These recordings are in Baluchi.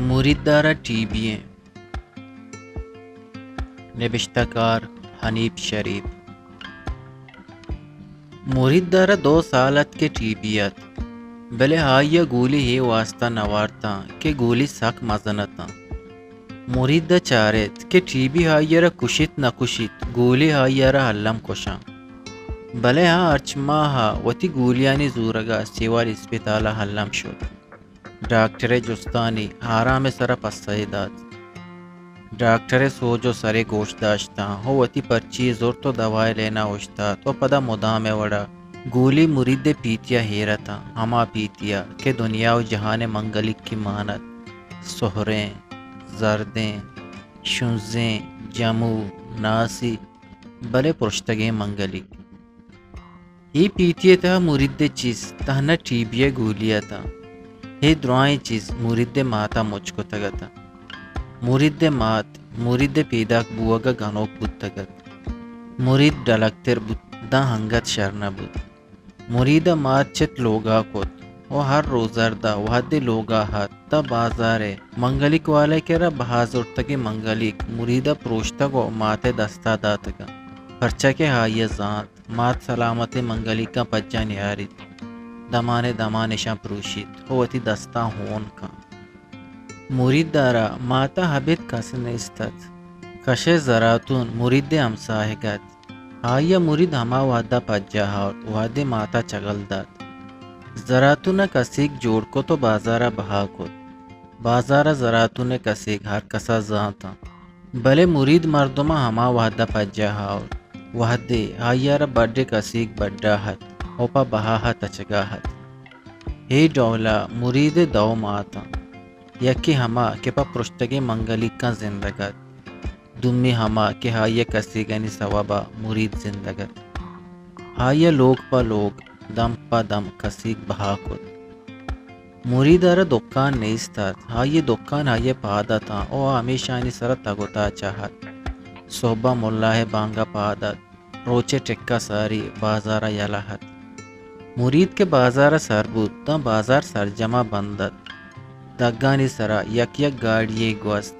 مرید ءَ را ٹی بی ایں۔ نبشتہ کار حنیف شریف۔ مرید ءَ را دو سال ات کہ ٹی بی ات، بلے آئی ءَ گولی اے واستا نہ وارتاں کہ گولی سک مزن اتاں۔ مرید ءَ چارت کہ ٹی بی آئی ءَ را کشیت نہ کشیت، گولی آئی ءَ را الم کشاں۔ بلے آ ہرچ ماہ ءَ وتی گولیانی زورگ ءَ سیول اسپتال ءَ الم شت۔ ڈاکٹر ءِ جستانی آرام ءِ سرا پسہ ئے دات۔ ڈاکٹر ءِ سوج ءُ سر ءِ گوش داشتاں ءُ وتی پرچی ئے زرت ءُ دوا ءِ لین ءَ اوشتات ءُ پدا مدام ءِ وڑا گولی مرید ءِ پیتی ءَ ایر اتاں، ہما پیتی ءَ کہ دنیا ءُ جہان ءِ منگلیکی مان ات، سہریں، زردیں، شنزیں، جمو، ناسی، بلے پرشتگیں منگلیک۔ اے پیتی ءِ تہا مرید ءِ چیز تہنا ٹی بی ءِ گولی اتاں۔ اے درائیں چیز مرید ءِ مات ءَ مچ کتگ اتاں۔ مرید ءِ مات مرید ءِ پیداک بوگ ءَ گنوک بوتگ ات۔ مرید ڈلکتر بوت، داں انگت شر نہ بوت۔ مرید ءَ مات چت لوگ ءَ کت ءُ ہر روزرد ءَ وہدے لوگ ءَ ات، تاں بازار ءِ منگلیک والہ ءِ کرا بہا زرتگیں منگلیک مرید ءَ پروشتگ ءُ مات ءِ دست ءَ داتگاں، پرچا کہ آئی ءَ زانت مات سلامتیں منگلیکاں پجاہ نیاریت، دمان ءَ دمان اشاں پروشیت ءُ وتی دستاں ہون کنت۔ مرید ءَ را مات ءَ ابید کس نیست ات۔ کش ءِ زراتون مرید ءِ ہمساہگ ات۔ آئی ءَ مرید ہما وہد ءَ پجاہ آورت، وہدے مات ءَ چگل دات۔ زراتون ءَ کسیگ جوڑ کت ءُ بازار ءَ بہا کت۔ بازار ءَ زراتون ءِ کسیگ ہر کس ءَ زانتاں۔ بلے مرید مردماں ہما وہد ءَ پجاہ آورت، وہدے آئی ءَ را بڈ ءِ کسیگ بڈا ات ءُ پہ بہا ءَ تچگا ات۔ اے ڈول ءَ مرید ءِ دو مات انت۔ یکے ہما کہ پہ پرشتگیں منگلیکاں زندگ ات، دومی ہما کہ آئی ءِ کسیگانی سوب ءَ مرید زندگ ات۔ آئی ءَ لوگ پہ لوگ، دم پہ دم کسیگ بہا کت۔ مرید ءَ را دکان نیست ات۔ آئی ءِ دکان آئی ءِ پاد اتاں ءُ آ ہمیشانی سرا تگ ءُ تاچ ءَ ات۔ سہب ءَ ملا ءِ بانگ ءَ پاد ات۔ روچ ءِ ٹک ءَ ساری بازار ءَ یلہ ات۔ مرید کہ بازار ءَ سر بوت، داں بازار سرجم ءَ بند ات۔ دگانی سرا یک یک گاڑی یے گوست۔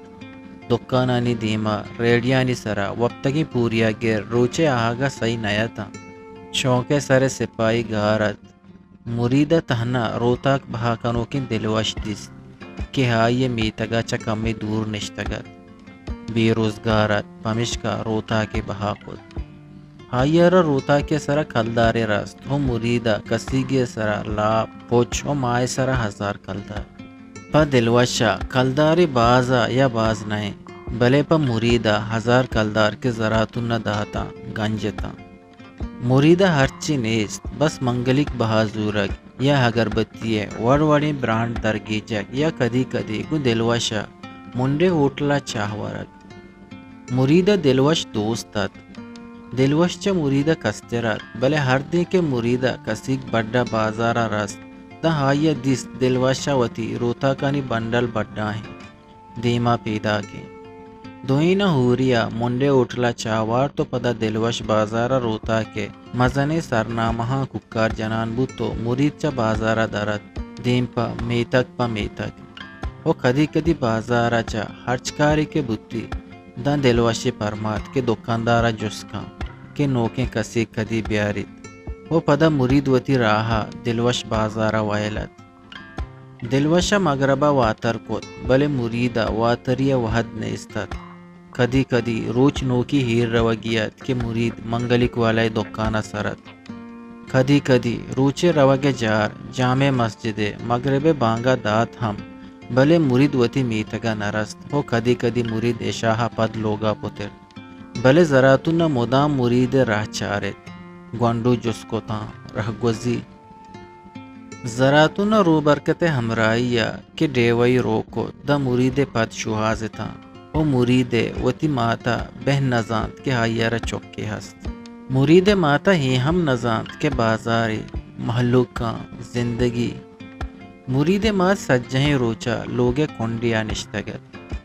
دکانانی دیم ءَ ریڑیانی سرا وپتگیں پوریاگر روچ ءِ آہگ ءَ سہی نہ اتاں۔ چوک ءِ سر ءَ سپاہی گار ات۔ مرید ءَ تہنا روتاک بہا کنوکیں دلوش دیست کہ آئی ءِ میتگ ءَ چہ کمے دور نشتگ ات۔ بے روزگار ات، پمیشکا روتاکے بہا کت۔ آئی ءَ را روتاکے ءِ سرا کلدارے رست ءُ مرید ءَ کسیگے ءِ سرا لاپ، پچ ءُ ماہ ءِ سرا ہزار کلدار۔ پہ دلوش ءَ کلدارے باز ءَ یا باز نہ انت، بلے پہ مرید ءَ ہزار کلدار کہ زراتون ءَ داتاں، گنج اتاں۔ مرید ءَ ہرچی نیست، بس منگلیک بہا زورگ یا اگربتی ءِ وڑ وڑیں برانڈ درگیجگ یا کدی کدی گوں دلوش ءَ منڈے ہوٹل ءَ چاہ ورگ۔ مرید ءَ دلوش دوست ات۔ دلوش چہ مرید ءَ کستر ات، بلے ہردیں کہ مرید ءَ کسیگ بڈ ءَ بازار ءَ رست، داں آئی ءَ دیست دلوش ءَ وتی روتاکانی بنڈل بڈا انت۔ دیما پیداک انت۔ دوئیناں ہوری ءَ منڈے ہوٹل ءَ چاہ وارت ءُ پدا دلوش بازار ءَ روتاک ءِ مزنیں سرنامہاں کوکار جنان بوت ءُ مرید چہ بازار ءَ در ات، دیم پہ میتگ پہ میتگ ءُ کدی کدی بازار ءَ چہ ہرچ کارے کہ بوتی، داں دلوش ءَ پرمات کہ دکاندار ءَ جست کن کہ نوکیں کسے کدی بیاریت ءُ پدا مرید وتی راہ ءَ دلوش بازار ءَ ویل ات۔ دلوش ءَ مگرب ءَ واتر کت، بلے مرید ءَ واتری ءِ وہد نیست ات۔ کدی کدی روچ نوکی ایر روگی ات کہ مرید منگلیک والا ءِ دکان ءَ سر ات۔ کدی کدی روچ ءِ روگ ءِ جار جامع مسجد ءِ مگرب ءِ بانگ ءَ دات ہم، بلے مرید وتی میتگ ءَ نہ رست ءُ کدی کدی مرید عشاء ءَ پد لوگ ءَ پترت۔ بلے زراتون ءَ مدام مرید ءِ راہ چارت۔ گونڈو جست کتاں، رہگوزی۔ زراتون ءَ روبرکت ءِ ہمراہی ءَ کہ ڈیوئی روک کت، داں مرید ءِ پد شوہاز اتاں ءُ مرید ءَ وتی مات ءَ بہ نہ زانت کہ آئی ءَ را چکے ہست۔ مرید ءِ مات ءَ اے ہم نہ زانت کہ بازارے، مہلوکاں، زندگی۔ مرید ءِ مات سجہیں روچ ءَ لوگ ءِ کنڈے ءَ نشتگ ات۔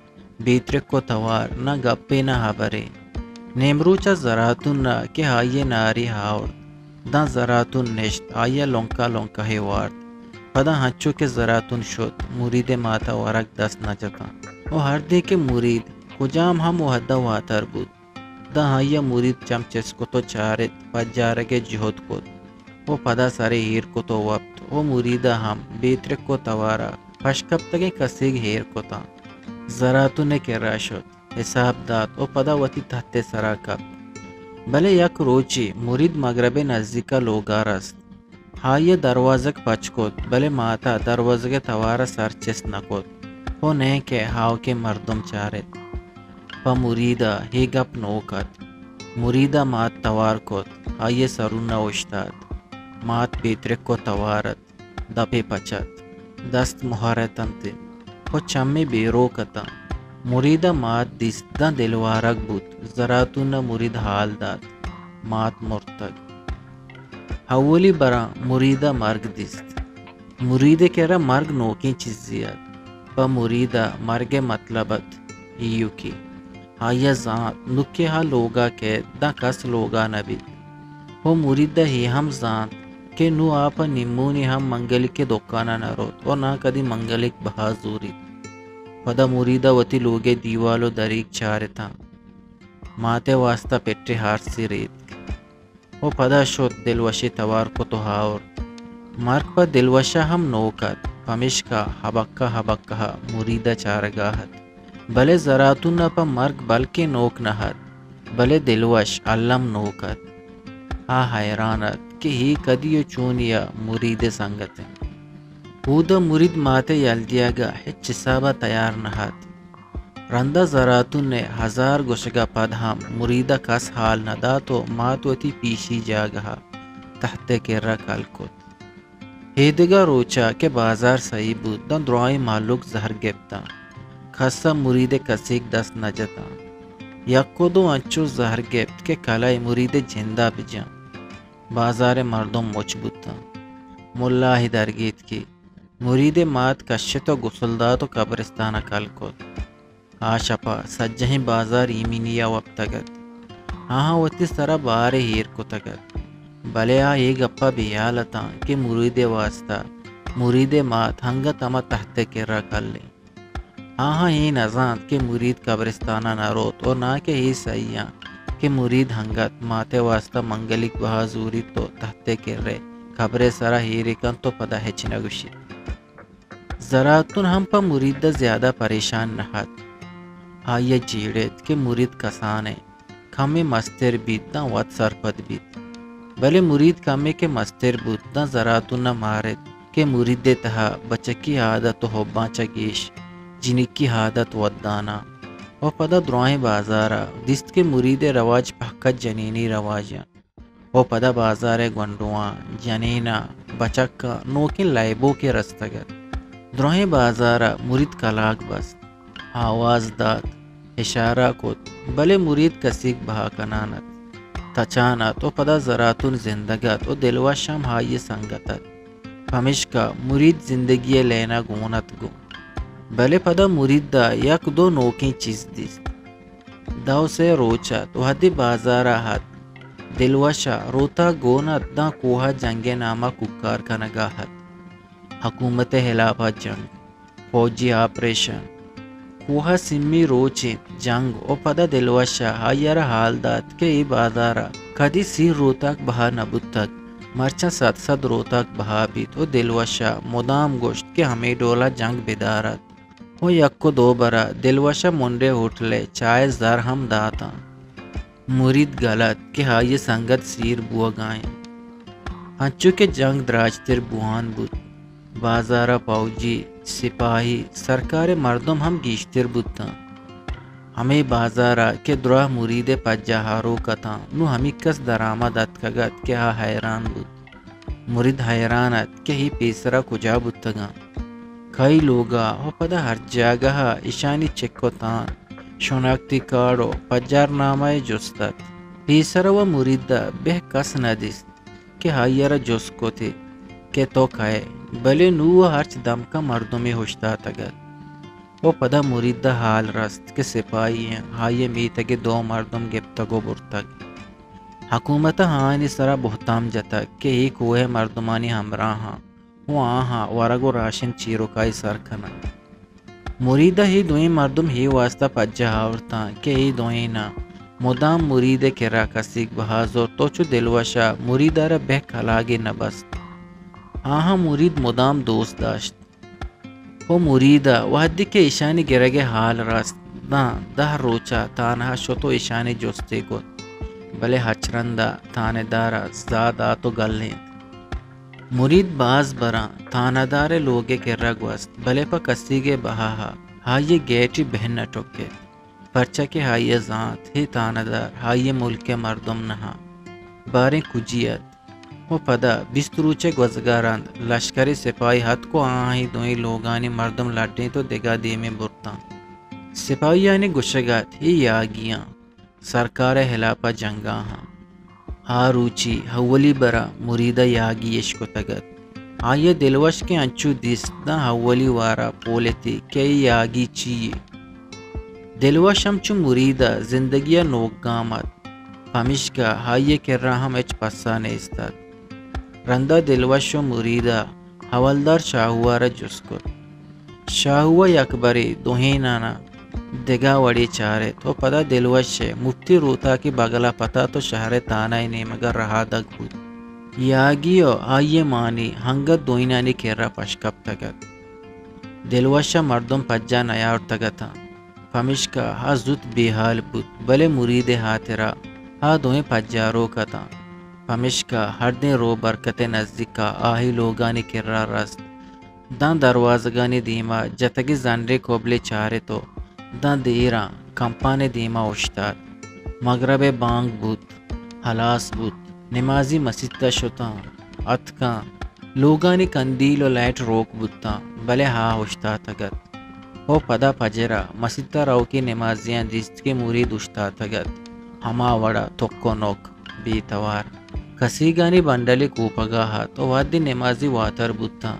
بے ترک ءُ توار، نہ گپے نہ ہبرے۔ نیمروچ ءَ زراتون ءَ کہ آئی ءَ ناری آورت، داں زراتون نشت، آئی ءَ لنکا لنکا ئے وارت۔ پدا ہنچو کہ زراتون شت، مرید ءِ مات ءَ ورگ دست نہ جتاں۔ و ہردے کہ مرید کجام ہم وہد ءَ واتر بوت، داں آئی ءَ مرید چم چست کت و چارت، پجارگ ءِ جہد کت و پدا سرے ایر کت و وپت و مرید ءَ ہم بے ترک و توار ءَ پشکپتگیں کسیگ ایر کتاں۔ زراتون ءِ کرا شت، حساب دات و پدا وتی تہت ءِ سرا کپت۔ بلے یک روچے مرید مگرب ءِ نزیک ءَ لوگ ءَ رست۔ آئی ءَ دروازگ پچ کت، بلے مات ءَ دروازگ ءِ توار ءَ سر چست نہ کت و نئے کہ آؤکیں مردم چارت۔ پہ مرید ءَ اے گپ نوک ات۔ مرید ءَ مات توار کت، آئی ءِ سرون ءَ اوشتات۔ مات بے ترک و توار ات، دپے پچ ات، دست مہر اتنت و چمے بیروک اتاں۔ مرید ءَ مات دیست، داں دلوارگ بوت۔ زراتون ءَ مرید حال دات، مات مرتگ۔ اولی براں مرید ءَ مرگ دیست۔ مرید ءِ کرا مرگ نوکیں چیزے ات۔ پہ مرید ءَ مرگ ءِ مطلب ات ایوکی۔ آئی ءَ زانت نوکے آ لوگ ءَ کیت، داں کس لوگ ءَ نہ بیت۔ و مرید ءَ اے ہم زانت کہ نوں آ پہ نیمونے ہم منگلک ءِ دکان ءَ نہ روت و ناں کدی منگلک بہا زوریت۔ پدا مرید ءَ وتی لوگ ءِ دیوال و دریگ چارتاں۔ مات ءِ واستا پٹے ہارسی ریتک و پدا شت، دلوشے توار کت و آورت۔ مرگ پہ دلوش ءَ ہم نوک ات، پمیشکا ہبکہ ہبکہ ءَ مرید ءَ چارگ ءَ ات۔ بلے زراتون ءَ پہ مرگ بلکیں نوک نہ ات، بلے دلوش الم نوک ات۔ آ حیران ات کہ اے کدی و چونیا مرید ءِ سنگت انت۔ اودا مرید مات ءِ یل دیگ ءَ ہچ حساب ءَ تیار نہ ات۔ رندا زراتون ءِ ہزار گوشگ ءَ پد ہم مرید ءَ کس حال نہ دات و مات وتی پیشی جاگہ ءَ تہت ءِ کرا کل کت۔ ایدگہ روچا کہ بازار سہی بوت، داں درائیں مہلوک زہر گپتاں۔ کس ءَ مرید ءِ کسیگ دست نہ جتاں۔ یک و دو انچو زہر گپت کہ کلہ ءَ مرید ءِ جند ءَ بجاں۔ بازار ءِ مردم مچ بوتاں۔ ملا ءَ درگیتکی۔ مرید ءِ مات کشت و گسل دات و قبرستان ءَ کل کت۔ آ شپ ءَ سجہیں بازار ایمنی ءَ وپتگ ات۔ آہاں وتی سر ءَ بارے ایر کتگ ات۔ بلے آ اے گپ ءَ بے ہیال اتاں کہ مرید ءِ واستا مرید ءِ مات انگت ہما تہت ءِ کرا کل انت۔ آہاں اے نہ زانت کہ مرید قبرستان ءَ نہ روت و ناں کہ اے سہی آں کہ مرید انگت مات ءِ واستا منگلک بہا زوریت و تہت ءِ کرا قبر ءِ سرا ایرے کنت و پدا ہچ نہ گوشیت۔ زراتون ہم پہ مرید ءَ زیادہ پریشان نہ ات۔ آئی ءَ جیڑ ات کہ مرید کسان ءَ کمے مستر بیت داں وت سرپد بیت۔ بلے مرید کمے کہ مستر بوت داں زراتون ءَ مارت کہ مرید ءِ تہا بچکی عادت و حباں چہ گیش جنکی عادت وداناں۔ و پدا دراہیں بازار ءَ دیست کہ مرید ءِ رواج پہک ءَ جنینی رواج انت۔ و پدا بازار ءِ گونڈواں، جنیناں، بچکاں نوکیں لائبوکے رستگ ات۔ دراہیں بازار ءَ مرید کلاگ بست، آواز دات، اشارہ کت، بلے مرید کسیگ بہا کنان ات، تچان ات و پدا زراتون زندگ ات و دلوش ہم آئی ءِ سنگت ات۔ پمیشکا مرید زندگی ءِ لین ءَ گون ات گوں۔ بلے پدا مرید ءَ یک دو نوکیں چیز دیست۔ دو سے روچ ات، وہدے بازار ءَ ات، دلوش ءَ روتاک گون ات داں کوہ ءَ جنگ ءِ نام ءَ کوکار کنگ ءَ ات۔ حکومت ءِ ہلاپ ءَ جنگ، فوجی آپریشن، کوہ ءَ سیمی روچ انت جنگ و پدا دلوش ءَ آئی ءَ را حال دات کہ اے بازار ءَ کدی سی روتاک بہا نہ بوتگ، مرچاں سد سد روتاک بہا بیت و دلوش ءَ مدام گوشت کہ ہمے ڈول ءَ جنگ بدار ات۔ و یک و دو برا دلوش ءَ منڈے ہوٹل ءِ چاہ ءِ زر ہم داتاں۔ مرید گل ات کہ آئی ءِ سنگت سیر بوگ ءَ انت۔ انچو کہ جنگ دراجتر بوان بوت، بازار ءَ پوجی، سپاہی، سرکار ءِ مردم ہم گیشتر بوتاں۔ ہمے بازار ءَ کہ دراہ مرید ءِ پجاہ آروک اتاں، نوں ہمینکس درآمد اتکگ ات کہ آ حیران بوت۔ مرید حیران ات کہ اے پیسرا کجا بوتگاں، کئی لوگا و پدا ہر جاگہا ایشانی چک و تان، شناختی کارڈ و پجار نامہ ءِ جست ات۔ پیسرا و مریدا بہ کس نہ دیست کہ آئی ءَ را جست کت ئے کہ تو کئے، بلے نوں و ہرچ دمکا مردمے اوشتاتگ ات۔ و پدا مریدا حال رست کہ سپاہیاں آئی ءِ میتگ ءِ دو مردم گپتگ و برتگ۔ حکومت ءَ آیانی سرا بہتام جتگ کہ اے کوہ ءِ مردمانی ہمراہاں و آہاں ورگ و راشن چیروکائی سر کناں۔ مرید ء اے دوئیں مردم اے واسطہ پجہ آورتاں کہ اے دوئیناں مدام مرید ء کرا کسیگ بہا زرت و چو دلوش ء مرید ء را بہ کلاگے نہ بست۔ آہاں مرید مدام دوست داشت۔ و مرید ء وہدے کہ ایشانی گرگ ء ہال رست، داں دہ روچ ء تانہ شت و ایشانی جستے کت، بلے ہچ رند ء تانہ دار ء زا دات و گلینت۔ مرید باز براں تانہ دار ء لوگ ء کرا گوست، بلے پہ کسیگ ء بہا ء آئی ء گیٹ ء بہ نہ ٹکت، پرچا کہ آئی ء زانت اے تانہ دار آئی ء ملک ء مردم نہ انت، باریں کجی ات۔ و پدا بیست روچ ء گوزگ ء رند لشکرے سپاہی اتک و آہاں اے دوئیں لوگانی مردم لڈینت و دگہ دیمے برتاں۔ سپاہیانی گوشگ ات، اے یاگیاں سرکار ء ہلاپ ء جنگ ء آں۔ آ روچی اولی برا مرید ء یاگی اشکتگ ات۔ آئی ء دلوش کہ انچو دیست، داں اولی وارا پولتی کہ اے یاگی چی یے۔ دلوش ہم چو مرید ء زندگی ء نوک گام ات، پمیشکا آئی ء کرا ہم ہچ پسہ نیست ات۔ رندا دلوش و مرید ء حوالدار شاہو ء را جست کت۔ شاہو ء یکبرے دوہینان ء دگہ وڑے چارت و پدا دلوش ء مپتی روتاکے بگل ء پتات و شہر ء تانہ ء نیمگ ء رہادگ بوت۔ یاگی و آئی ء مانی انگت دوئینانی کرا پش کپتگ ات۔ دلوش ء مردم پجا نیاورتگ اتاں، پمیشکا آ زوت بے ہال بوت، بلے مرید ء ہاترا آ دوئیں پجاروک اتاں۔ پمیشکا ہردیں روبرکت ء نزیکا آہی لوگانی کرا رست۔ داں دروازگانی دیما جتگیں زنڈیں کبلے چارت و داں دیراں کمپان ء دیما اوشتات۔ مگرب ء بانگ بوت، ہلاس بوت۔ نمازی مسیت ء شتاں، اتکاں۔ لوگانی کندیل و لائٹ روک بوتاں، بلے آ اوشتاتگ ات۔ و پدا پجرا مسیت ء روکیں نمازیاں دیست کہ مرید اوشتاتگ ات، ہما وڑا تک و نک، بے توار۔ کسیگانی بنڈلے کوپگا ات و وہدے نمازی واتر بوتاں،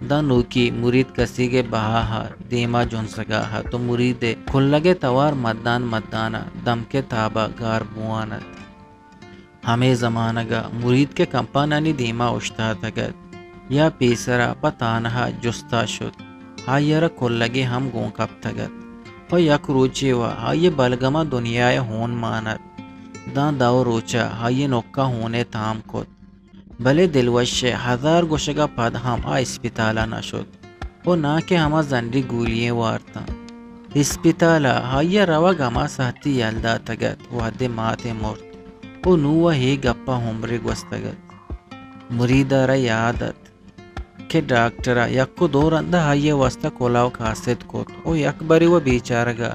داں نوکی مرید کسیگ ء بہا ء دیما جنزگا ات و مرید ء کلگ ء توار مدان مدان ء دمک ء تاب ء گار بوان ات۔ ہمے زمانگ ء مرید کہ کمپانانی دیما اوشتاتگ ات یا پیسرا پہ تانہ ء جستا شت، آئی ء را کلگے ہم گون کپتگ ات۔ پہ یک روچے و آئی ء بلگم ء دنیا ء ہون مان ات۔ داں دو روچ ء آئی ء نک ء ہون ء تام کت۔ بلے دلوش ء ہزار گوشگ ء پد ہم آ اسپتال ء نہ شت۔ و ناں کہ ہما زنڈی گولی ئیں وارتاں۔ اسپتال ء آئی ء روگ ہما سہتی یل داتگ ات، وہدے مات ئیں مرت و نوں و اے گپ ء عمرے گوستگ ات۔ مرید ء را یات ات کہ ڈاکٹر ء یک و دو رند ء آئی ء واستہ کلاہ و کاسد کت و یک برے و بیچارگ ء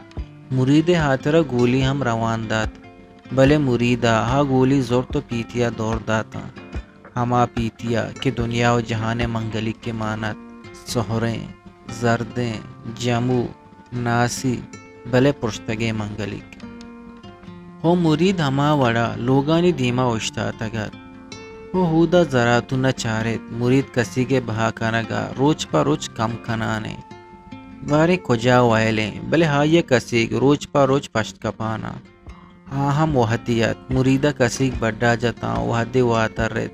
مرید ء ہاترا گولی ہم روان دات، بلے مرید ء آ گولی زرت و پیتی ء دور داتاں۔ ہما پیتی ء کہ دنیا و جہان ء منگلیک مان ات، سہریں، زردیں، جمو، ناسی، بلے پرشتگیں منگلیک۔ ہو مرید ہما وڑا لوگانی دیما اوشتاتگ ات۔ ہو ہودا زراتون ء چارت، مرید کسیگ ء بہا کنگ ء روچ پہ روچ کم کنان انت۔ باریں کجا وئیل انت، بلے آئی ء کسیگ روچ پہ روچ پشت کپان ء۔ آ ہم وہدے ات، مرید ء کسیگ بڈا جتاں، وہدے واتر ات،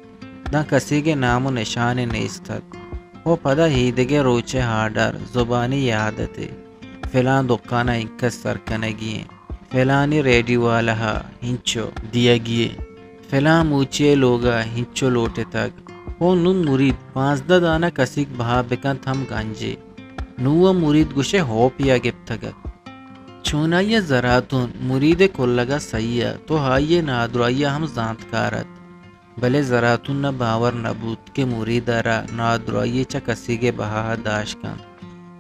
داں کسیگ ء نام و نشانے نیست ات۔ و پدا ایدگہ روچ ء آرڈر زبانی یات ات ئے، فلاں دکان ء انکس سر کنگی انت، فلانی ریڈیو والا ء انچو دیگی انت، فلاں موچی ء لوگ ء انچو لوٹتگ۔ و نوں مرید پانزدہ دانہ کسیگ بہا بکنت ہم گنجے۔ نوں و مرید گوشئے ہوپے ء گپتگ ات۔ چونائی ء زراتون مرید ء کلگ ء سہی ات و آئی ء نادراہی ء ہم زانتکار ات، بلے زراتون ء باور نہ بوت کہ مرید ء را نادراہی چہ کسیگ ء بہا ء داشت کنت۔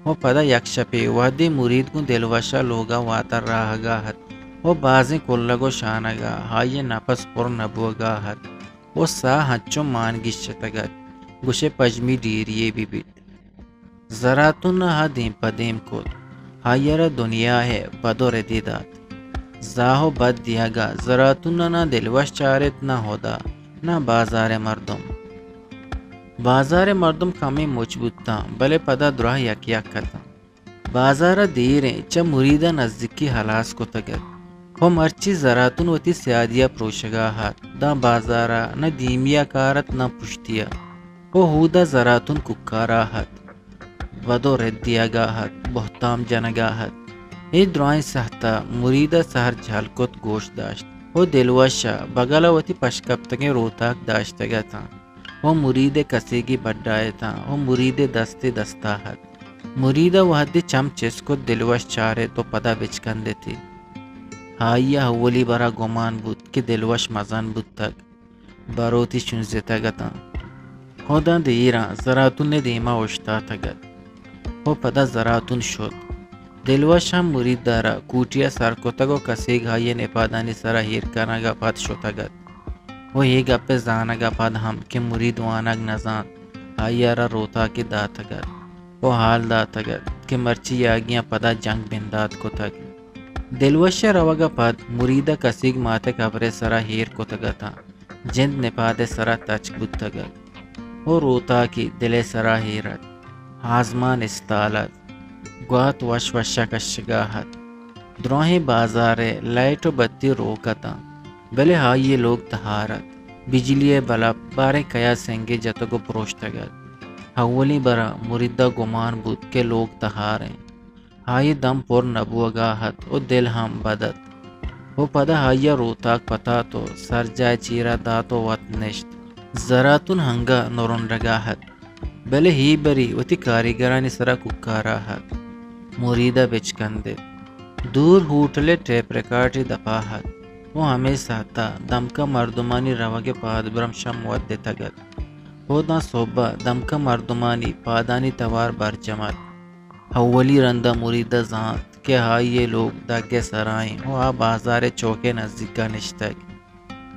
و پدا یک شپے وہدے مرید گوں دلوش ء لوگ ء واتر راہگ ء ات و بازیں کلگ و شانگ ء آئی ء نپس پر نہ بوگ ء ات و ساہ انچو مان گیشتگ ات، گوشئے پژمی ڈیریے بہ بیت۔ زراتون ء دیم پہ دیم کت۔ آئی ء را دنیا ء بد و ردی دات۔ زاہ و بد دیگ ء زراتون ء ناں دلوش چارت، ناں ہدا، ناں بازار ء مردم۔ بازار ء مردم کمے مچ بوتاں، بلے پدا دراہ یک یک اتاں۔ بازار ء دیریں چہ مرید ء نزیکی ہلاس کتگ ات۔ پہ مرچی زراتون وتی سیادی ء پروشگ ء ات، داں بازار ء نہ دیمی ء کار ات نہ پشتی ء۔ ءُ ہود ءَ زراتون کوکار ءَ اَت، ود ءُ رد دیگ ءَ اَت، بہتام جنگ ءَ اَت۔ اے درائیں ساہت ءَ مرید ءَ سہر جہل کت گوش داشت ءُ دلوش ءَ بگل ءَ وتی پشکپتگیں روتاک داشتگ اَت اَنت ءُ مرید ءِ کسیگی بڈ ءَ اَت اَنت ءُ مرید ءِ دست ءِ دست ءَ اَت۔ مرید ءَ وہدے چم چست کت، دلوش چارت ءُ پدا بچکندتی۔ آئی ءَ اولی بر ءَ گمان بوت کہ دلوش مزن بوتگ، بروتی شنزتگ اَت اَنت۔ ہداں دیراں زراتون ءِ دیم ءَ اوشتاتگ اَت ءُ پدا زراتون شت۔ دلوش ہم مرید ءَ را کوٹی ءَ سر کتگ ءُ کسیگ آئی ءِ نپادانی سر ءَ ایر کنگ ءَ پد شتگ اَت ءُ اے گپ ءِ زانگ ءَ پد ہم کہ مرید وانگ نہ زانت، آئی ءَ را روتاکے داتگ اَت ءُ ہال داتگ اَت کہ مرچی یاگیاں پدا جنگ بندات کتگ۔ دلوش ءِ روگ ءَ پد مرید ءَ کسیگ مات ءِ کبر ءِ سر ءَ ایر کتگ اَت اَنت۔ جند نپاد ءِ سر ءَ تچک بوتگ اَت ءُ روتاکے دل ءِ سر ءَ ایر اَت۔ آزمان استال اَت۔ گوات وش وش ءَ کشگ ءَ اَت۔ دراہیں بازار ءِ لائٹ ءُ بتی روک اَت اَنت، بلے آئی ءِ لوگ تہار اَت۔ بجلی ءِ بلب باریں کیا سنگے جتگ ءُ پروشتگ اَت۔ اولی بر ءَ مرید ءَ گمان بوت کہ لوگ تہار اِنت۔ آئی ءِ دم پر نہ بوگ ءَ اَت ءُ دل ہم بد اَت ءُ پدا آئی ءَ روتاک پتات ءُ سرجاہ ءِ چیر ءَ دات ءُ وت نشت۔ زراتون انگہ نرنڈگ ءَ اَت، بلے اے بری وتی کاریگرانی سر ءَ کوکار ءَ اَت۔ مرید ءَ بچکندت۔ دور ہوٹل ءِ ٹیپ ریکارڈے دپ ءَ اَت ءُ ہمے ساہت ءَ دمک ءَ مردمانی روگ ءِ پادبرمش ہم ودتگ اَت ءُ داں سہب ءَ دمک ءَ مردمانی پادانی توار برجم اَت۔ اولی رند ءَ مرید ءَ زانت کہ آئی ءِ لوگ دگ ءِ سر ءَ اِنت ءُ آ بازار ءِ چوک ءِ نزیک ءَ نشتگ۔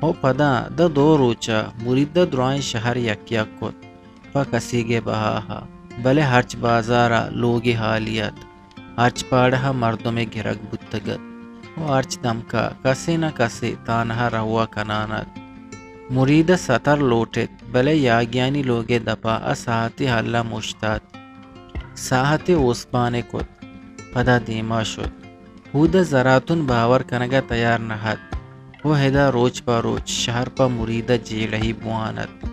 ءُ پدا داں دو روچ ءَ مرید ءَ درائیں شہر یک یک کت پہ کسیگ ءِ بہا ءَ، بلے ہرچ بازار ءَ لوگے ہالی اَت، ہرچ پاڑہ ءَ مردمے گرگ بوتگ اَت ءُ ہرچ دمک ءَ کسے نہ کسے تانہ ءَ رہوا کنان اَت۔ مرید ءَ ستر لوٹ اِت، بلے یاگیانی لوگ ءِ دپ ءَ ساہتے ہلم اوشتات۔ ساہتے اوسپانے کت، پدا دیما شت۔ ہود ءَ زراتون باور کنگ ءَ تیار نہ اَت ءُ ادا روچ پہ روچ شہر پہ مرید ءَ جیڑہی بوان اَت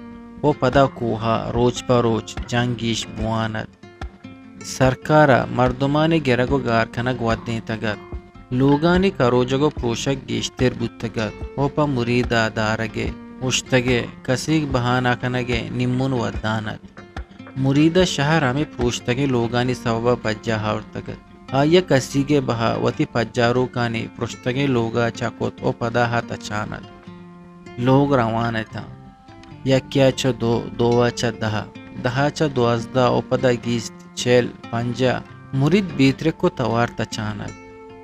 ءُ پدا کوہ ءَ روچ پہ روچ جنگ گیش بوان اَت۔ سرکار ءَ مردمانی گرگ ءُ گار کنگ ودینتگ اَت۔ لوگانی کروجگ ءُ پروشگ گیشتر بوتگ اَت ءُ پہ مرید ءَ دارگ ءِ، اوشتگ ءِ، کسیگ بہا نہ کنگ ءِ نیمون ودان اَت۔ مرید ءَ شہر ہمے پروشتگیں لوگانی سوب ءَ پجاہ آورتگ اَت۔ آئی ءَ کسیگ ءِ بہا وتی پجاروکانی پروشتگیں لوگ ءَ چہ کت ءُ پدا آ تچان اَت۔ لوگ روان اِت اَنت۔ یکے ءَ چہ دو، دو ءَ چہ دہ، دہ ءَ چہ دوازدہ ءُ پدا گیست، چل، پنجاہ۔ مرید بے ترک ءُ توار تچان اَت۔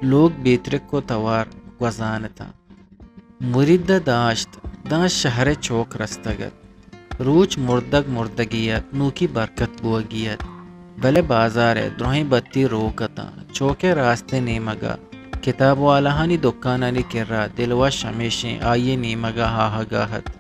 لوگ بے ترک ءُ توار گوزان اِت اَنت۔ مرید ءَ داشت، داں شہر ءِ چوک رستگ اَت۔ روچ مردگ مردگی اَت، نوکی برکت بوگی اَت۔ بلے بازار ءِ درہیں بتی روک اِت اَنت۔ چوک ءِ راستیں نیمگ ءَ کتاب والاہانی دکانانی کرا دلوش ہمیشیں آئی ءِ نیمگ ءَ آہگ ءَ اَت۔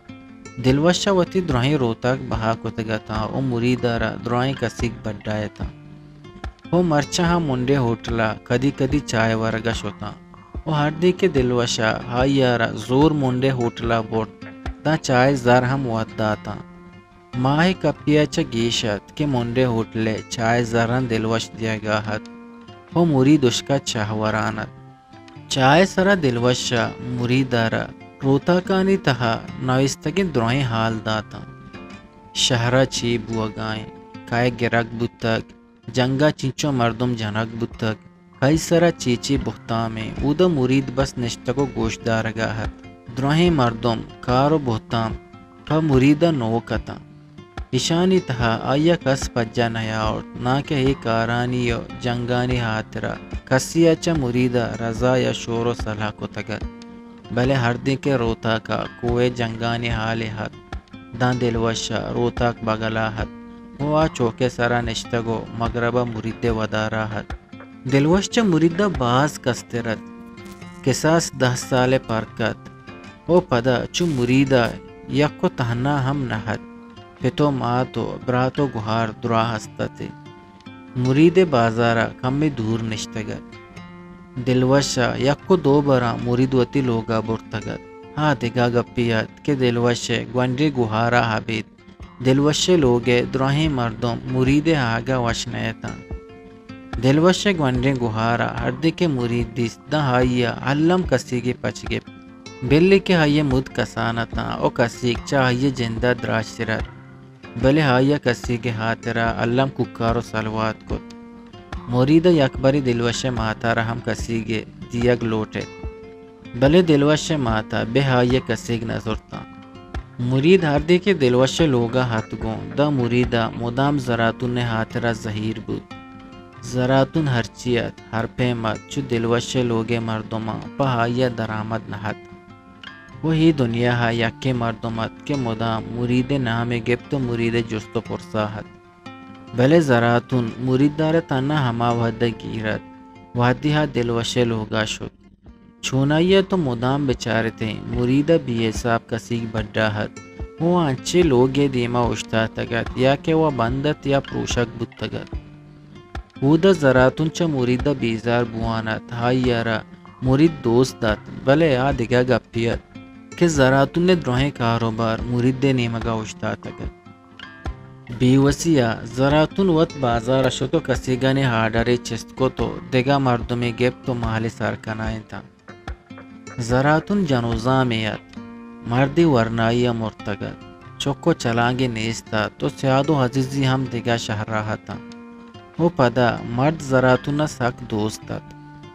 دلوش ءَ وتی درہیں روتاک بہا کتگ اَت اَنت ءُ مرید ءَ را درائیں کسیگ بڈا اِت اَنت ءُ مرچاں ہم منڈے ہوٹل ءَ کدی کدی چائے ورگ ءَ شت اَنت۔ ءُ ہردے کہ دلوش ءَ آئی ءَ را زور منڈے ہوٹل ءَ برت، داں چائے زر ہم وت دات اَنت۔ ماہ ءِ کپے ءَ چہ گیش اَت کہ منڈے ہوٹل ءِ چائے زراں دلوش دیگ ءَ اَت ءُ مرید اشکت چاہ وران اَت۔ چائے ءِ سرا دلوش ءَ مرید ءَ را روتاکانی تہا نویستگیں درہیں ہال دات اَنت۔ شہر ءَ چے بوگ ءَ اِنت، کئے گرگ بوتگ، جنگ ءَ چنچو مردم جنگ بوتگ، کئی سرا چے چے بہتام اِنت۔ اودا مرید بس نشتگ ءُ گوش دارگ ءَ اَت۔ درہیں مردم، کار ءُ بہتام پہ مرید ءَ نوک اِت اَنت۔ ایشانی تہا آئی ءَ کس پجا نیاورت، ناں کہ اے کارانی ءُ جنگانی ہاترا کسے ءَ چہ مرید ءَ رضا یا شور ءُ صلاح کتگ اَت۔ بلے ہردیں کہ روتاک ءَ کوہ ءِ جنگانی ہالے اَت، داں دلوش ءَ روتاک بگل ءَ اَت ءُ آ چوک ءِ سرا نشتگ ءُ مگرب ءَ مرید ءِ ودار ءَ اَت۔ دلوش چہ مرید ءَ باز کستر اَت۔ کساس دہ سال ءِ پرک اَت ءُ پدا چو مرید ءَ یک ءُ تہنا ہم نہ اَت۔ پت ءُ مات ءُ برات ءُ گہار دراہ است اَت۔ مرید ءِ بازار ءَ کمے دور نشتگ اَت۔ دلوش ءَ یک ءُ دو براں مرید وتی لوگ ءَ برتگ اَت۔ آ دگہ گپے اَت کہ دلوش ءِ گونڈیں گہار ءَ ابید دلوش ءِ لوگ ءِ دراہیں مردم مرید ءِ آہگ ءَ وش نہ اتاں۔ دلوش ءِ گونڈیں گہار ءَ ہردے کہ مرید دیست، داں آئی ءَ الم کسیگے پچ گپت، بلے کہ آئی ءِ مد کسان اتاں ءُ کسیگ چہ آئی ءِ جند ءَ دراجتر ات، بلے آئی ءَ کسیگ ءِ ہاترا الم کوکار ءُ سلوات کت۔ مرید ءَ یکبرے دلوش ءِ مات ءَ را ہم کسیگے دیگ لوٹ ات، بلے دلوش ءِ مات ءَ بہ آئی ءَ کسیگ نہ زرتاں۔ مرید ہردے کہ دلوش ءِ لوگ ءَ ات گوں، داں مرید ءَ مدام زراتون ءِ ہاترا زہیر بوت۔ زراتون ہرچی ات، ہر پیم ات، چو دلوش ءِ لوگ ءِ مردماں پہ آئی ءَ درآمد نہ ات۔ ءُ اے دنیا ءَ یکیں مردم ات کہ مدام مرید ءِ نام ءَ گپت ءُ مرید ءِ جست ءُ پرس ءَ ات۔ بلے زراتون مرید ءَ را تہنا ہما وہد ءَ گیر ات، وہدے آ دلوش ءِ لوگ ءَ شت۔ چونائی ءَ تو مدام بچارتیں، مرید ءَ بے حساب کسیگ بڈا ات ءُ انچیں لوگ ءِ دیم ءَ اوشتاتگ ات، یا کہ وا بند ات یا پروشگ بوتگ ات۔ اودا زراتون چہ مرید ءَ بیزار بوان ات، آئی ءَ را مرید دوست دات، بلے آ دگہ گپے ات کہ زراتون ءِ دراہیں کاروبار مرید ءِ نیمگ ءَ اوشتاتگ ات۔ بے وسی ءَ زراتون وت بازار ءَ شت ءُ کسیگانی آرڈرے چست کت ءُ دگہ مردمے گپت ءُ مال ءِ سر کنائینتاں۔ زراتون جنوزامے ات، مردے ورنائی ءَ مرتگ ات، چک ءُ چلانگے نیست ات ءُ سیاد ءُ عزیزی ہم دگہ شہر ءَ اتاں۔ ءُ پدا مرد زراتون ءَ سک دوست ات،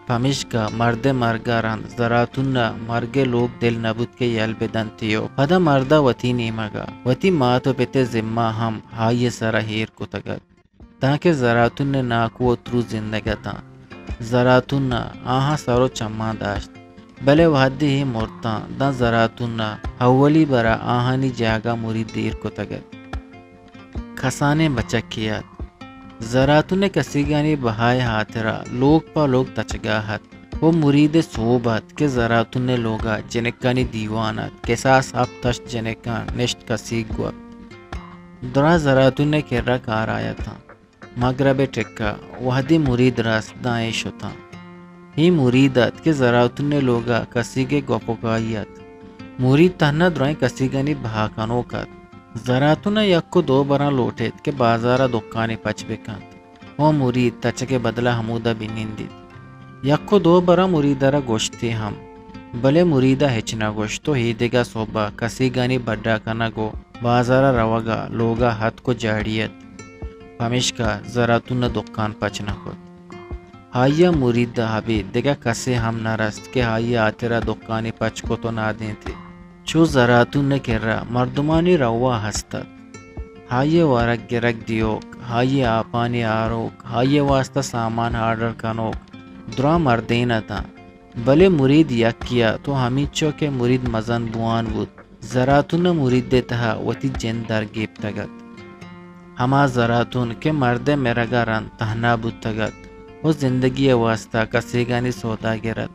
پمیشکا مرد ءِ مرگ ءَ رند زراتون ءَ مرگ ءِ لوگ دل نہ بوت کہ یل بہ دنت ءُ پدا مرد ءَ وتی نیمگ ءَ وتی مات ءُ پت ءِ ذمہ ہم آئی ءِ سر ءَ ایر کتگ ات۔ تانکہ زراتون ءِ ناکو ءُ ترو زندگ اتاں۔ زراتون ءَ آہاں سر ءُ چماں داشت، بلے وہدے اے مرتاں، داں زراتون ءَ اولی بر ءَ آہانی جاگہ مرید ایر کتگ ات۔ کسانیں بچکے ات۔ زراتون ءِ کسیگانی بہا ءِ ہاترا لوگ پہ لوگ تچگا ات۔ ءُ مرید ءِ سوب ات کہ زراتون ءِ لوگ ءَ جنکانی دیوان ات، کساس ہپت ہشت جنکاں نشت کسیگ گوپت۔ دراہ زراتون ءِ کرا کار ءَ اتاں۔ مگرب ءِ ٹک ءَ وہدے مرید رست، داں اے شتاں۔ اے مرید ات کہ زراتون ءِ لوگ ءَ کسیگ ءِ گوپگائی ات۔ مرید تہنا دراہیں کسیگانی بہا کنوک ات۔ زراتون ءَ یک ءُ دو براں لوٹ ایت کہ بازار ءَ دکانے پچ بہ کنت۔ ءُ مرید تچگ ءِ بدل ءَ ہمودا بہ نندیت۔ یک ءُ دو براں مرید ءَ را گوشتی ہم، بلے مرید ءَ ہچ نہ گوشت ءُ ایدگہ سہب ءَ کسیگانی بڈا کنگ ءُ بازار ءَ روگ ءَ لوگ ءَ اتک ءُ جاڑی ات، پمیشکا زراتون ءَ دکان پچ نہ کت۔ آئی ءَ مرید ءَ ابید دگہ کسے ہم نہ رست کہ آئی ءِ ہاترا دکانے پچ کت ءُ نادینتی۔ چو زراتون ءِ کرا مردمانی روا ہست ات۔ آئی ءِ ورگ گرگ دیوک، آئی ءِ آپانی آروک، آئی ءِ واستا سامان آرڈر کنوک دراہ مردین اتاں، بلے مرید یکے ات ءُ ہمینچو کہ مرید مزن بوان بوت، زراتون ءَ مرید ءِ تہا وتی جند در گیپتگ ات۔ ہما زراتون کہ مرد ءِ مرگ ءَ رند تہنا بوتگ ات ءُ زندگی ءِ واستا کسیگانی سوداگر ات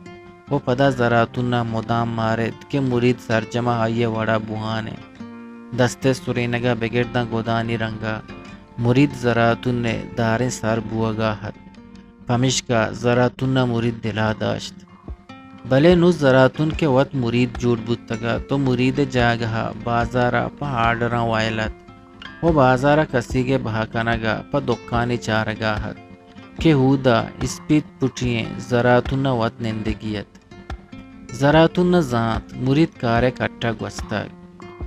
ءُ پدا زراتون ءَ مدام مارت کہ مرید سرجم ءَ آئی ءِ وڑ ءَ بوان انت۔ دست ءِ سرینگ ءَ بگر داں گدانی رنگ ءَ مرید زراتون ءِ داریں سر بوگ ءَ ات۔ پمیشکا زراتون ءَ مرید دل ءَ داشت۔ بلے نوں زراتون کہ وت مرید جوڑ بوتگ ات ءُ مرید ءِ جاگہ ءَ بازار ءَ پہ آرڈراں وئیل ات ءُ بازار ءَ کسیگ ءِ بہا کنگ ءَ پہ دکانے چارگ ءَ ات کہ اودا اسپیت پٹی ئیں زراتون ءَ وت نندگی ات۔ زراتون ءَ زانت مرید کار ءِ کٹ ءَ گوستگ۔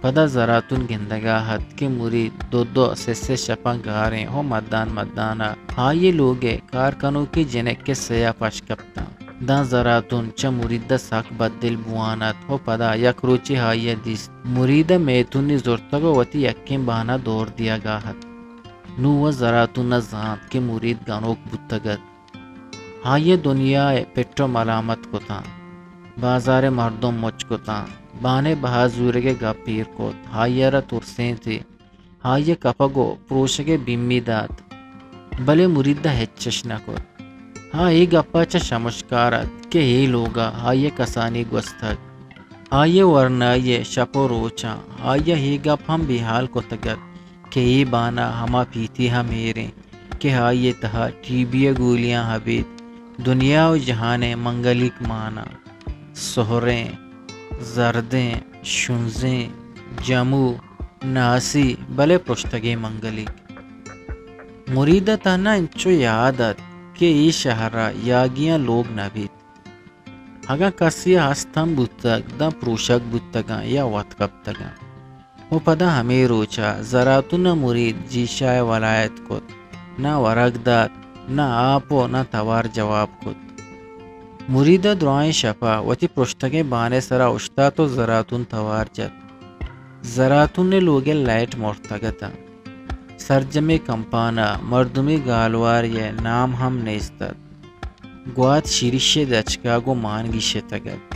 پدا زراتون گندگ ءَ ات کہ مرید دو دو سے سے شپاں گاریں ءُ مدان مدان ءَ آئی ءِ لوگ ءِ کار کنوکیں جنک ءِ سیا پش کپتاں۔ داں زراتون چہ مرید ءَ سک بددل بوان ات ءُ پدا یک روچے آئی ءَ دیست مرید ءَ میتونی زرتگ ءُ وتی یکیں بان ءَ دور دیگ ءَ ات۔ نوں وَ زراتون ءَ زانت کہ مرید گنوک بوتگ ات۔ آئی ءَ دنیا ءَ پٹ ءُ ملامت کتاں۔ بازار ءِ مردم مچ کتاں۔ بان ءِ بہا زورگ ءِ گپ ایر کت۔ آئی ءَ را ترسینتی۔ آئی ءَ کپگ ءُ پروشگ ءِ بیمی دات۔ بلے مرید ءَ ہچش نہ کت۔ آ اے گپ ءَ چہ شمشکار ات کہ اے لوگ ءَ آئی ءِ کسانی گوستگ۔ آئی ءِ ورنائی ءَ شپ ءُ روچاں آئی ءَ اے گپ ہم بے ہال کتگ ات کہ اے بان ءَ ہما پیتی ہم ایر انت کہ آئی ءِ تہا ٹی بی ءِ گولیاں ابید دنیا ءُ جہان ءِ منگلیک مان ءَ سہریں، زردیں، شنزیں، جمو، ناسی، بلے پرشتگیں منگلیک۔ مرید ءَ تہنا انچو یاد ات کہ اے شہر ءَ یاگیاں لوگ نہ بیت۔ اگاں کسے ءَ ہست ہم بوتگ، داں پروشگ بوتگاں یا وت کپتگاں۔ و پدا ہمے روچ ءَ زراتون ءَ مرید جیشا ءِ ولایت کت، نہ ورگ دات، نہ آپ و نہ توار جواب کت۔ مرید ءَ درائیں شپ ءَ وتی پرشتگیں بان ءِ سرا اوشتات و زراتون توار جت۔ زراتون ءِ لوگ ءِ لائٹ مرتگ اتاں۔ سرجمیں کمپان ءَ مردمی گالوارے ءِ نام ہم نیست ات۔ گوات شیریش ءِ دچکا گوں مان گیشتگ ات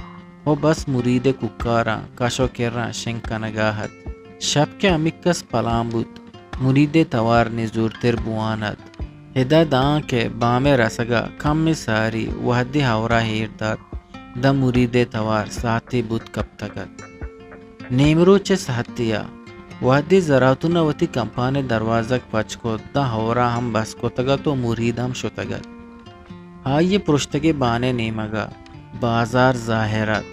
و بس مرید ءِ کوکاراں کش و کراں شنگ کنگا ات۔ شپ کہ ہمینکس پلان بوت، مرید ءِ توار نزورتر بوان ات۔ ادا داں کہ بام ءِ رسگا کمے ساری وہدے ہئورا ایر دات، داں مرید ءِ توار ساہتے بوت کپتگ ات۔ نیمروچ ءِ ساہتے ءَ وہدے زراتون ءَ وتی کمپان ءِ دروازگ پچ کت، داں ہئورا ہم بس کتگ ات و مرید ہم شتگ ات۔ آئی ءِ پرشتگیں بان ءِ نیمگ ءَ بازار ظاہر ات۔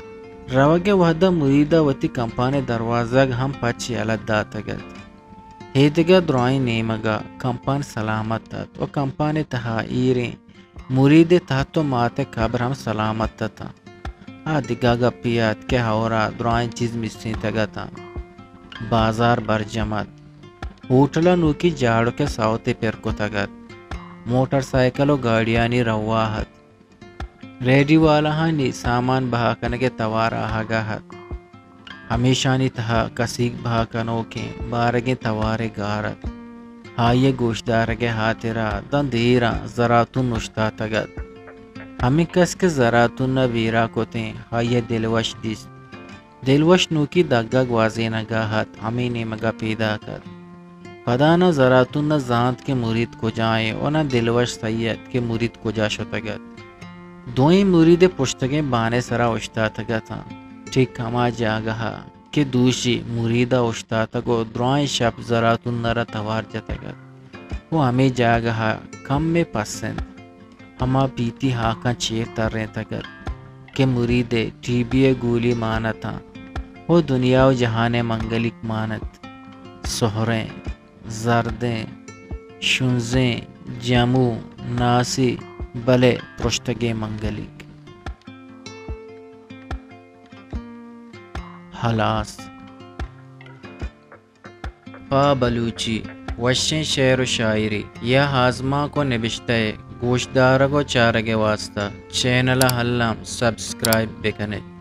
روگ ءِ وہد ءَ مرید ءَ وتی کمپان ءِ دروازگ ہم پچ یلہ داتگ ات۔ ایدگہ درائیں نیمگ ءَ کمپان سلامت ات و کمپان ءِ تہا ایریں مرید ءِ تہت و مات ءِ قبر ہم سلامت اتاں۔ آ دگہ گپے ات کہ ہئورا درائیں چیز مسینتگ اتاں۔ بازار برجم ات۔ ہوٹل ءَ نوکی جاڑک ءِ سوتے پر کتگ ات۔ موٹر سائیکل و گاڑیانی رواہ ات۔ ریڈی والاہانی سامان بہا کنگ ءِ توار آہگا ات۔ ہمیشانی تہا کسیگ بہا کنوکیں بارگیں توارے گار ات۔ آئی ءِ گوشدارگ ءِ ہاترا داں دیراں زراتون اوشتاتگ ات۔ ہمینکس کہ زراتون ءَ بیرا کتیں، آئی ءَ دلوش دیست۔ دلوش نوکی دگہ گوازینگا ات، ہمے نیمگا پیداک ات۔ پدا نہ زراتون ءَ زانت کہ مرید کجا ایں و نہ دلوش سہی ات کہ مرید کجا شتگ ات۔ دوئیں مرید ءِ پشتگیں بان ءِ سرا اوشتاتگ اتاں، ٹھیک ہما جاگہ ءَ کہ دوشی مرید ءَ اوشتاتگ و درائیں شپ زراتون ءَ را توار جتگ ات و ہمے جاگہ ءَ کمے پس انت۔ ہما پیتی ہاکاں چیر ترینتگ ات کہ مرید ءِ ٹی بی ءِ گولی مان اتاں و دنیا و جہان ءِ منگلیک مان ات۔ سہریں، زردیں، شنزیں، جمو، ناسی، بلے پرشتگیں منگلیک۔ ہلاس۔ پہ بلوچی وشیں شعر و شاعری یا آزمانک و نبشتہ ءِ گوشدارگ و چارگ ءِ واستہ چینل ءَ الم سبسکرائب بہ کن ات۔